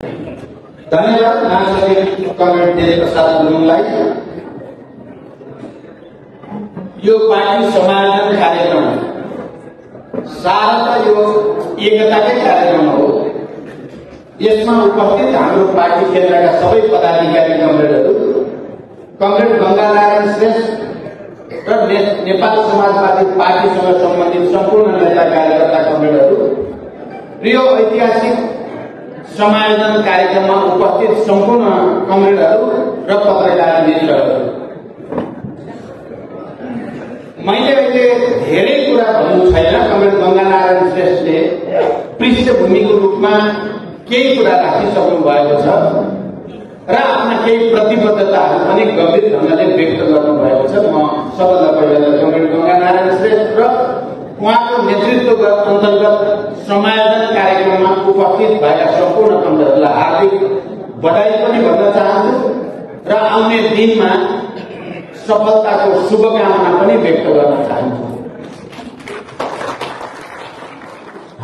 धन्यवाद महासचिव कमरेड देवप्रसाद गुरुङलाई। यो पार्टी समायोजन कार्यक्रम सारा यो एकताकै कार्यक्रम हो। यसमा उपस्थित हाम्रो पार्टी केन्द्रका सबै पदाधिकारी कमरेडहरू, कमरेड गङ्गानारायण श्रेष्ठ र नेपाल समाजवादी पार्टीसँग सम्बन्धित सम्पूर्ण नेता कार्यकर्ता कमरेडहरू र यो ऐतिहासिक समायोजन कार्यक्रममा उपस्थित सम्पूर्ण कमरेडहरू र पत्रकार मित्रहरू, मैले अहिले धेरै कुरा भन्नु छैन। कमरेड गङ्गानारायण श्रेष्ठले पृष्ठभूमिको रूपमा केही कुरा राखिसक्नु भएको छ र आफ्ना केही प्रतिबद्धताहरू पनि गम्भीर ढङ्गले व्यक्त गर्नुभएको छ। म सबभन्दा पहिला कमरेड गङ्गानारायण श्रेष्ठ र उहाँको नेतृत्व अन्तर्गत समायोजन कार्यक्रममा उपस्थित भएका सम्पूर्ण कमरेडहरूलाई हार्दिक बधाई पनि भन्न चाहन्छु र आउने दिनमा सफलताको शुभकामना पनि व्यक्त गर्न चाहन्छु।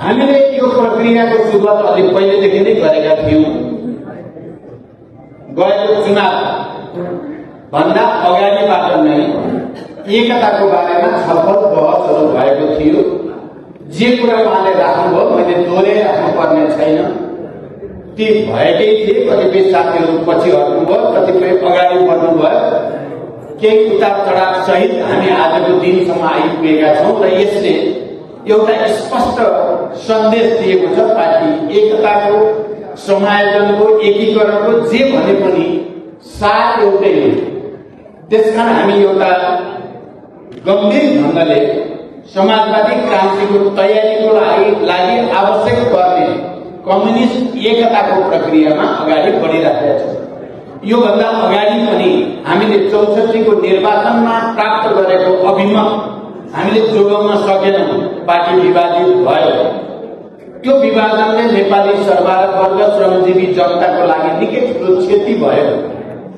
हामीले यो प्रक्रियाको सुरुवात अलि पहिलेदेखि नै गरेका थियौं। गएको चुनाव भन्दा अगाडिबाट नै एकताको बारेमा छलफल बहसहरू भएको थियो। जे कुरा उहाँले राख्नुभयो मैले दोहोऱ्याइराख्नु पर्ने छैन, ती भएकै थिए। कतिपय साथीहरू पछि हट्नुभयो, कतिपय अगाडि बढ्नुभयो। केही उतार चढाव सहित हामी आजको दिनसम्म आइपुगेका छौं र यसले एउटा स्पष्ट सन्देश दिएको छ। पार्टी एकताको, समायोजनको, एकीकरणको जे भने पनि सार एउटै हो। त्यसकारण हामी एउटा गम्भीर ढङ्गले समाजवादी क्रान्तिको तयारीको लागि आवश्यक पर्ने कम्युनिस्ट एकताको प्रक्रियामा अगाडि बढिरहेका छौं। योभन्दा अगाडि पनि हामीले 64 को निर्वाचनमा प्राप्त गरेको अभिमत हामीले जोगाउन सकेनौं। पार्टी विभाजित भयो। त्यो विभाजनले नेपाली सरकार वर्ग, श्रमजीवी जनताको लागि निकै ठूलो क्षति भयो।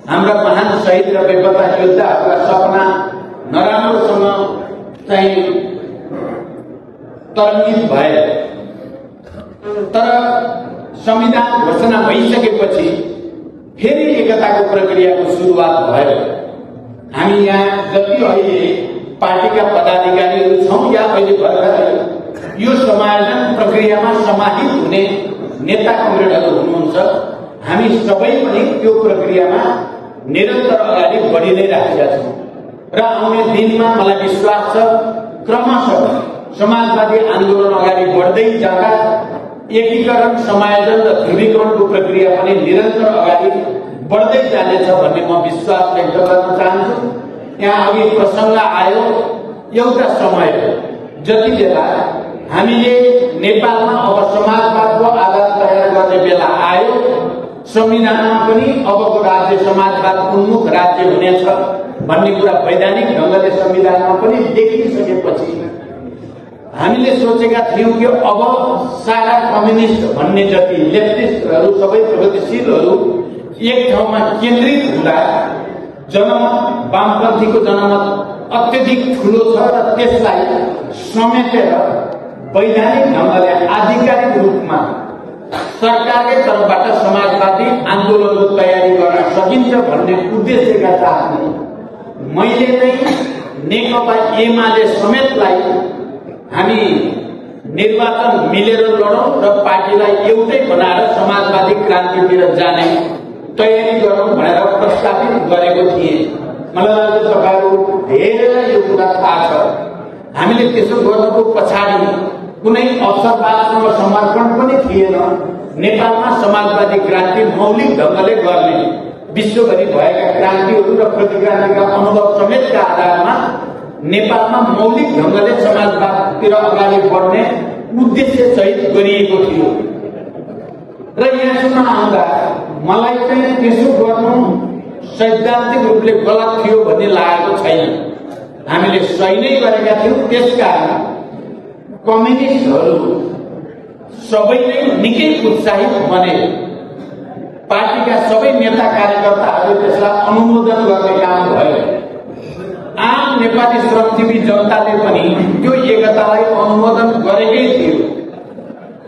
हाम्रा महान शहीद र बेपत्ता योद्धाहरूका सपना नराम्रोसँग चाहिँ तरङ्गित भए। तर संविधान घोषणा भइसकेपछि फेरि एकताको प्रक्रियाको सुरुवात भयो। हामी यहाँ जति अहिले पार्टीका पदाधिकारीहरू छौं या अहिले भर्खर यो समायोजन प्रक्रियामा समाहित हुने नेता कमरेडहरू हुनुहुन्छ, हामी सबै पनि त्यो प्रक्रियामा निरन्तर अगाडि बढी नै राखेका छौं र आउने दिनमा मलाई विश्वास छ क्रमशः समाजवादी आन्दोलन अगाडि बढ्दै जाँदा एकीकरण, समायोजन र ध्रुवीकरणको प्रक्रिया पनि निरन्तर अगाडि बढ्दै जानेछ भन्ने म विश्वास व्यक्त गर्न चाहन्छु। यहाँ अघि प्रसङ्ग आयो, एउटा समय जति बेला हामीले नेपालमा अब समाजवादको आधार तयार गर्ने बेला आयो, संविधानमा पनि अबको राज्य समाजवाद उन्मुख राज्य हुनेछ भन्ने कुरा वैधानिक ढङ्गले संविधानमा पनि देखिसकेपछि हामीले सोचेका थियौं कि अब सारा कम्युनिस्ट भन्ने जति लेफ्टिस्टहरू, सबै प्रगतिशीलहरू एक ठाउँमा केन्द्रित हुँदा जनमत, वामपन्थीको जनमत अत्यधिक ठूलो छ र त्यसलाई समेटेर वैधानिक ढङ्गले आधिकारिक रूपमा सरकारकै तर्फबाट समाजवादी आन्दोलनको तयारी गर्न सकिन्छ भन्ने उद्देश्यका साथमा मैले नै नेकपा एमाले समेतलाई हामी निर्वाचन मिलेर लडौं र पार्टीलाई एउटै बनाएर समाजवादी क्रान्तितिर जाने तयारी गरौं भनेर प्रस्तावित गरेको थिए। मलाई लाग्छ तपाईहरु धेरैलाई यो कुरा थाहा छ। हामीले त्यसो गर्नुको पछाडि कुनै अवसरवादसँग समर्पण पनि थिएन। नेपालमा समाजवादी क्रान्ति मौलिक ढङ्गले गर्ने, विश्वभरि भएका क्रान्तिहरू र प्रतिक्रान्तिका अनुभव समेतका आधारमा नेपालमा मौलिक ढङ्गले समाजवादतिर अगाडि बढ्ने उद्देश्य सहित गरिएको थियो र यहाँसम्म आउँदा मलाई चाहिँ त्यसो गर्नु सैद्धान्तिक रूपले गलत थियो भन्ने लागेको छैन। हामीले सही नै गरेका थियौं। त्यसकारण कम्युनिस्टहरू सबै नै निकै उत्साहित बने। पार्टीका सबै नेता कार्यकर्ताहरूले त्यसलाई अनुमोदन गर्ने काम भयो। आम नेपाली श्रमजीवी जनताले पनि त्यो एकतालाई अनुमोदन गरेकै थियो।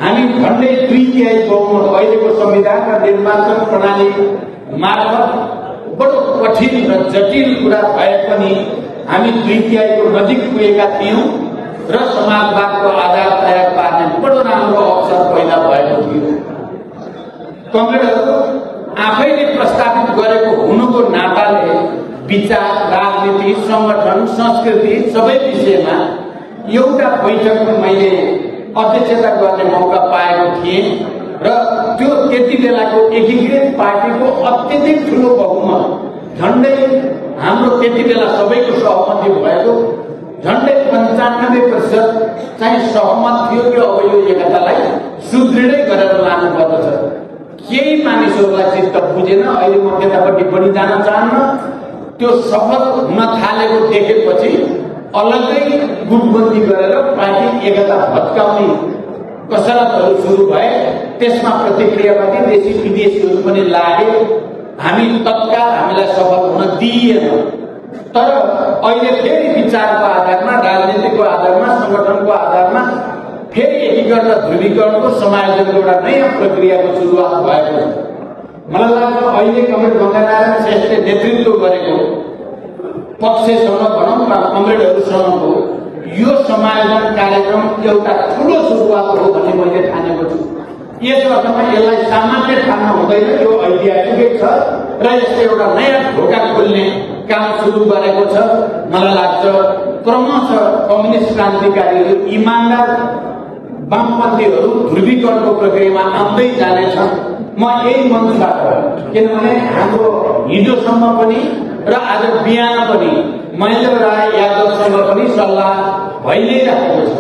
हामी झन्डै 2/3 बहुमत अहिलेको संविधान र निर्वाचन प्रणाली मार्फत बडो कठिन र जटिल कुरा भए पनि हामी 2/3 को नजिक पुगेका थियौं र समाजवादको आधार तयार पार्ने बडो राम्रो अवसर पैदा भएको थियो। कमरेडहरू आफैले प्रस्तावित गरेको हुनुको नाताले विचार, राजनीति, संगठन, संस्कृति सबै विषयमा एउटा बैठकमा मैले अध्यक्षता गर्ने मौका पाएको थिएँ र त्यो त्यति बेलाको एकीकृत पार्टीको अत्यधिक ठूलो बहुमत झन्डै हाम्रो त्यति बेला सबैको सहमति भएको झन्डै 95% चाहिँ सहमत थियो कि अब यो एकतालाई सुदृढै गरेर लानुपर्दछ। केही मानिसहरूलाई चित्त बुझेन। अहिले म त्यतापट्टि बढी जान चाहन्न। त्यो सफल हुन थालेको देखेपछि अलग्गै गुटबन्दी गरेर पार्टी एकता भत्काउने कसरतहरू सुरु भए। त्यसमा प्रतिक्रियापछि देशी विदेशीहरू पनि लागे। हामी तत्काल हामीलाई सफल हुन दिइएन। तर अहिले फेरि विचारको आधारमा, राजनीतिको आधारमा, संगठनको आधारमा फेरि एकीकरण र ध्रुवीकरणको समायोजनको एउटा नयाँ प्रक्रियाको सुरुवात भएको छ। मलाई लाग्छ अहिले कमरेड गङ्गानारायण श्रेष्ठले नेतृत्व गरेको पक्षसँग भनौँ न कमरेडहरूसँगको यो समायोजन कार्यक्रम एउटा ठूलो सुरुवात हो भन्ने मैले ठानेको छु। यस अर्थमा यसलाई सामान्य ठान्न हुँदैन। यो ऐतिहासिकै छ र यसले एउटा नयाँ ढोका खोल्ने काम सुरु गरेको छ। मलाई लाग्छ क्रमशः कम्युनिस्ट क्रान्तिकारीहरू, इमानदार वामपन्थीहरू ध्रुवीकरणको प्रक्रियामा आउँदै जानेछन्। म यही मञ्चबाट, किनभने हाम्रो हिजोसम्म पनि र आज बिहान पनि महेन्द्र राय यादवसँग पनि सल्लाह भइ नै रहेको छ।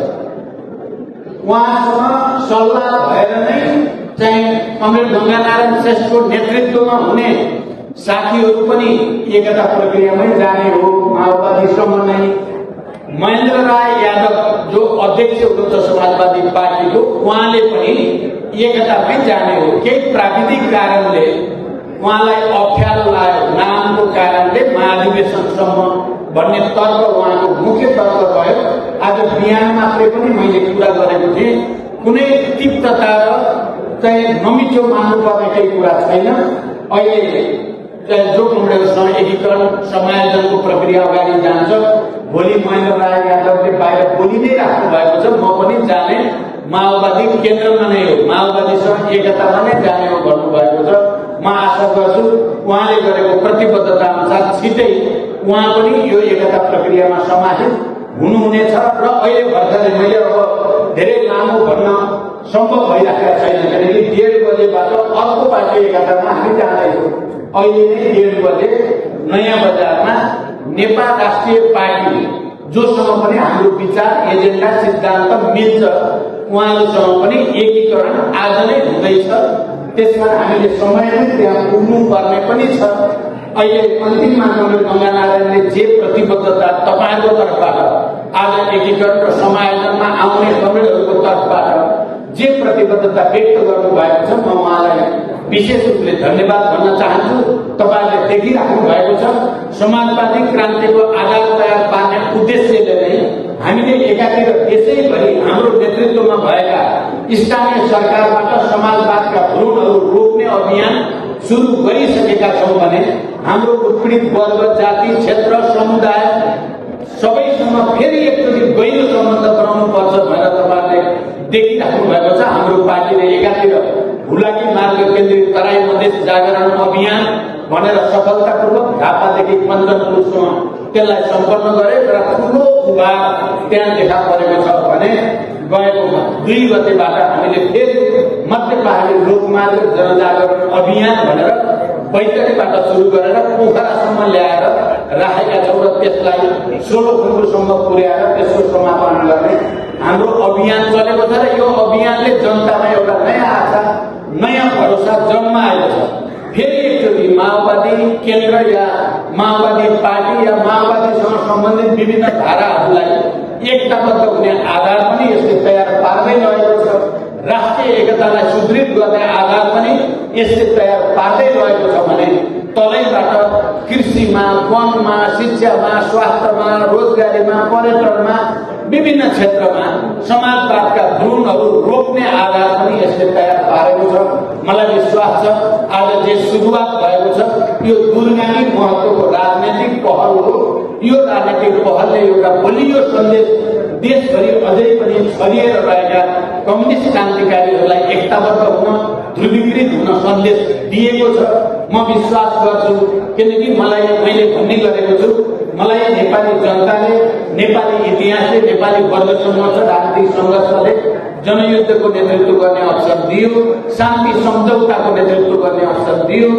उहाँसँग सल्लाह भएर नै चाहिँ कमरेड गङ्गानारायण श्रेष्ठको नेतृत्वमा हुने साथीहरू पनि एकता प्रक्रियामै जाने हो। माओवादीसँग नै महेन्द्र राय यादव जो अध्यक्ष हुनुहुन्छ समाजवादी पार्टीको, उहाँले पनि एकतामै जाने हो। केही प्राविधिक कारणले उहाँलाई अप्ठ्यारो लाग्यो, नामको कारणले महाधिवेशनसम्म भन्ने तर्क उहाँको मुख्य तर्क रह्यो। आज बिहान मात्रै पनि मैले कुरा गरेको थिएँ। कुनै तीव्रता र चाहिँ नमिठो मान्नुपर्ने केही कुरा छैन। अहिले जो कमरेडसँग एकीकरण समायोजनको प्रक्रिया अगाडि जान्छ, भोलि महेन्द्र राय यादवले बाहिर बोलि नै राख्नु भएको छ, म पनि जाने माओवादी केन्द्रमा नै हो, माओवादीसँग एकतामा नै जाने हो भन्नुभएको छ। म आशा गर्छु उहाँले गरेको प्रतिबद्धता अनुसार छिटै उहाँ पनि यो एकता प्रक्रियामा समाहित हुनुहुनेछ। र अहिले भर्खरै मैले अब धेरै लामो भन्न सम्भव भइरहेको छैन, किनकि 1:30 बजेबाट अर्को पार्टी एकतामा हामी जाँदैछौँ। अहिले नै 1:30 बजे नयाँ बजारमा नेपाल राष्ट्रिय पार्टी जोसँग पनि हाम्रो विचार, एजेन्डा, सिद्धान्त मिल्छ, उहाँहरूसँग पनि एकीकरण आज नै हुँदैछ। त्यसमा हामीले समयमै त्यहाँ पुग्नु पर्ने पनि छ। अहिले अन्तिममा कमरेड गङ्गानारायणले जे प्रतिबद्धता तपाईँहरूको तर्फबाट आज एकीकरण र समायोजनमा आउने कमरेडहरूको तर्फबाट जे प्रतिबद्धता व्यक्त गर्नुभएको छ, म उहाँलाई विशेष रूपले धन्यवाद भन्न चाहन्छु। तपाईँहरूले देखिराख्नु भएको छ समाजवादी क्रान्तिको आधार तयार पार्ने उद्देश्यले नै हामीले एकातिर यसैभरि हाम्रो नेतृत्वमा भएका स्थानीय सरकारबाट समाजवादका भ्रूणहरू रोक्ने अभियान सुरु गरिसकेका छौँ भने हाम्रो उत्पीडित वर्ग, जाति, क्षेत्र, समुदाय सबैसँग फेरि एकचोटि गहिरो सम्बन्ध बनाउनु पर्छ भनेर तपाईँहरूले देखिराख्नु भएको छ। हाम्रो पार्टीले एकातिर हुलाकी मार्ग केन्द्रित तराई मधेस जागरण अभियान भनेर सफलतापूर्वक झापादेखि पञ्चनपुरसम्म त्यसलाई सम्पन्न गरे र ठुलो उभार त्यहाँ देखा परेको छ भने गएको 2 गतेबाट हामीले फेरि मध्य पहाडी लोकमार्ग जनजागरण अभियान भनेर बैतडीबाट सुरु गरेर पोखरासम्म ल्याएर राखेका छौँ र त्यसलाई 16 खुम्बुसम्म पुर्याएर त्यसको समापन गर्ने हाम्रो अभियान चलेको छ। र यो अभियानले जनतामा एउटा नयाँ आशा, नयाँ भरोसा जन्माएको छ। फेरि एकचोटि माओवादी केन्द्र या माओवादी पार्टी या माओवादीसँग सम्बन्धित विभिन्न धाराहरूलाई एकताबद्ध हुने आधार पनि यसले तयार पार्दै रहेको छ। राष्ट्रिय एकतालाई सुदृढ गर्ने आधार पनि यसले तयार पार्दै रहेको छ भने तलैबाट कृषिमा, वनमा, शिक्षामा, स्वास्थ्यमा, रोजगारीमा, पर्यटनमा विभिन्न क्षेत्रमा समाजवादका भ्रूणहरू रोप्ने आधार पनि यसले तयार पारेको छ। मलाई विश्वास छ आज जे सुरुवात भएको छ यो दूरगामी महत्त्वको राजनैतिक पहल हो। यो राजनैतिक पहलले एउटा बलियो सन्देश देशभरि अझै पनि छरिएर रहेका कम्युनिस्ट क्रान्तिकारीहरूलाई एकताबद्ध हुन, ध्रुवीकृत हुन सन्देश दिएको छ। म विश्वास गर्छु किनकि मैले भन्ने गरेको छु, मलाई नेपाली जनताले, नेपाली इतिहासले, नेपाली वर्ग संघर्ष, राजनीतिक संघर्षले जनयुद्धको नेतृत्व गर्ने अवसर दियो, शान्ति सम्झौताको नेतृत्व गर्ने अवसर दियो,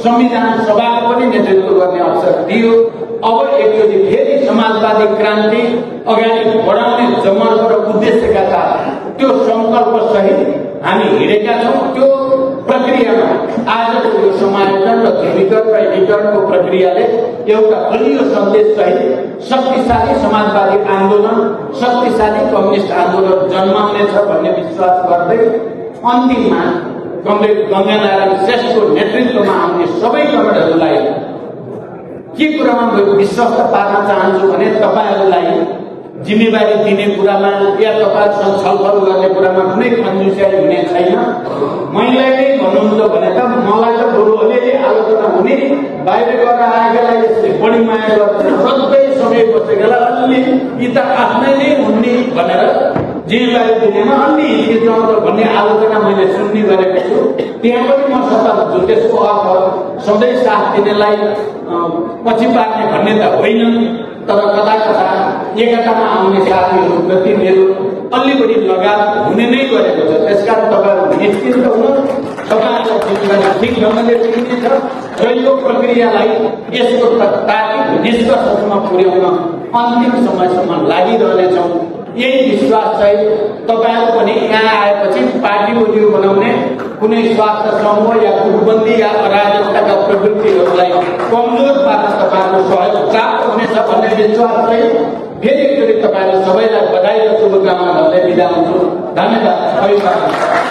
संविधान सभाको पनि नेतृत्व गर्ने अवसर दियो। अब एकचोटि फेरि समाजवादी क्रान्ति अगाडि बढाउने जमर्क र उद्देश्यका साथ त्यो संकल्प सहित हामी हिँडेका छौँ। त्यो प्रक्रियामा आजको यो समायोजन र ध्रुवीकरण र एकीकरणको प्रक्रियाले एउटा बलियो सन्देश सहित शक्तिशाली समाजवादी आन्दोलन, शक्तिशाली कम्युनिस्ट आन्दोलन जन्माउनेछ भन्ने विश्वास गर्दै अन्तिममा कमरेड गङ्गानारायण श्रेष्ठको नेतृत्वमा आउने सबै कमरेडहरूलाई के कुरामा विश्वास पार्न चाहन्छु भने तपाईहरूलाई जिम्मेवारी दिने कुरामा या तपाईहरुसँग छलफल गर्ने कुरामा कुनै कन्जुसियाई हुने छैन। मैले नै भन्नुहुन्छ भने त मलाई त बरु अलिअलि आलोचना हुने, बाहिर गएर आएकालाई यसले बढी माया गर्छ, सबै समय बसेकालाई अलि यी त आफ्नै नै हुने भनेर जिम्मेवारी दिनेमा अलि हिचकिचाउँछ भन्ने आलोचना मैले सुन्ने गरेको छु। त्यहाँ पनि म सत्ता छु। त्यसको अर्थ सधैँ साथ दिनेलाई पछि पार्ने भन्ने त होइन, तर कता कता एकतामा आउने साथीहरू प्रति मेरो अलि बढी लगाव हुने नै गरेको छ। त्यसकारण तपाईहरु निश्चिन्त हुनु, तपाईहरुको जिम्मेवारी ठिक ढङ्गले लिइनेछ र यो प्रक्रियालाई यसको तार्किक निष्कर्षसम्म पुर्याउन अन्तिम समयसम्म लागिरहनेछौँ। यही विश्वास चाहिँ तपाईहरु पनि यहाँ आएपछि पार्टी बलियो बनाउने, कुनै स्वार्थ समूह या गुटबन्दी या अराजकताका प्रवृत्तिहरूलाई कमजोर पार्न तपाईहरुको सहयोग प्राप्त हुनेछ भन्ने विश्वास चाहिँ फेरि एकचोटि तपाईहरु सबैलाई बधाई र शुभकामना भन्दै बिदा हुन्छु। धन्यवाद।